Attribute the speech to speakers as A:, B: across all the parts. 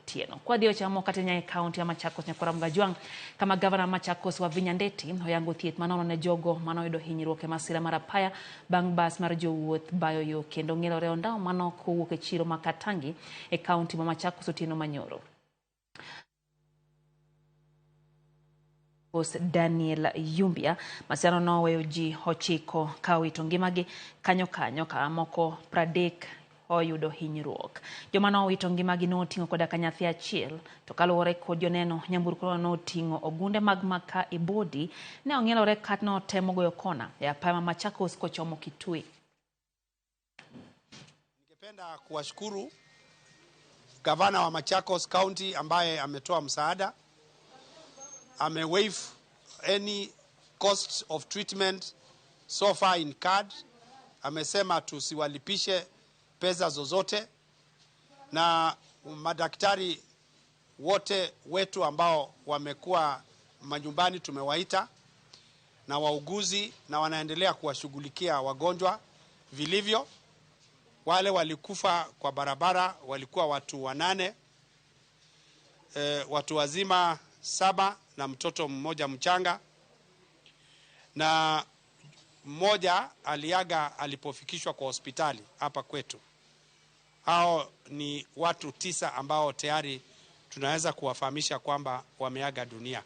A: otieno. Kwadhi ochamo kata e kaunti ya Machakos nyakora Mgajwang' kama gavana Machakos Wavinya Ndeti oyango thieth manono ne jogo manoyudo hinyruok e masira mar apaya bang' bas mar jowuoth bayo yo kendo ng'elore ondamo manok kowuok e chiro ma Katangi e kaunti ma Machakos otieno manyoro. Daniel Yumbia masirano noweyo ji 9 ka owito ngimagi kanyo kanyo ka moko 30 oyudo hinyruok. Joma nowito ngimagi noting'o koda ka nyathi achiel, to kaluwore kod joneno, nyamburko noting'o ogunde mag maka e bodi ne ong'ielore kata notemo goyo kona e apaya ma Machakos kochomo Kitui.
B: Ningependa kuwashukuru gavana wa Machakos County ambaye ametoa msaada, amewaive any cost of treatment so far in card. Amesema tusiwalipishe pesa zozote, na madaktari wote wetu ambao wamekuwa manyumbani tumewaita, na wauguzi, na wanaendelea kuwashughulikia wagonjwa vilivyo. Wale walikufa kwa barabara walikuwa watu 8, watu wazima 7 na mtoto mmoja mchanga, na mmoja aliaga alipofikishwa kwa hospitali hapa kwetu. Hao ni watu 9 ambao tayari tunaweza kuwafahamisha kwamba wameaga dunia.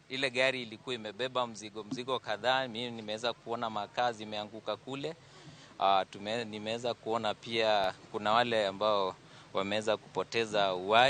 C: Ile gari ilikuwa imebeba mzigo kadhaa. Mimi nimeweza kuona makaa zimeanguka kule. Nimeweza kuona pia kuna wale ambao wameweza kupoteza uhai.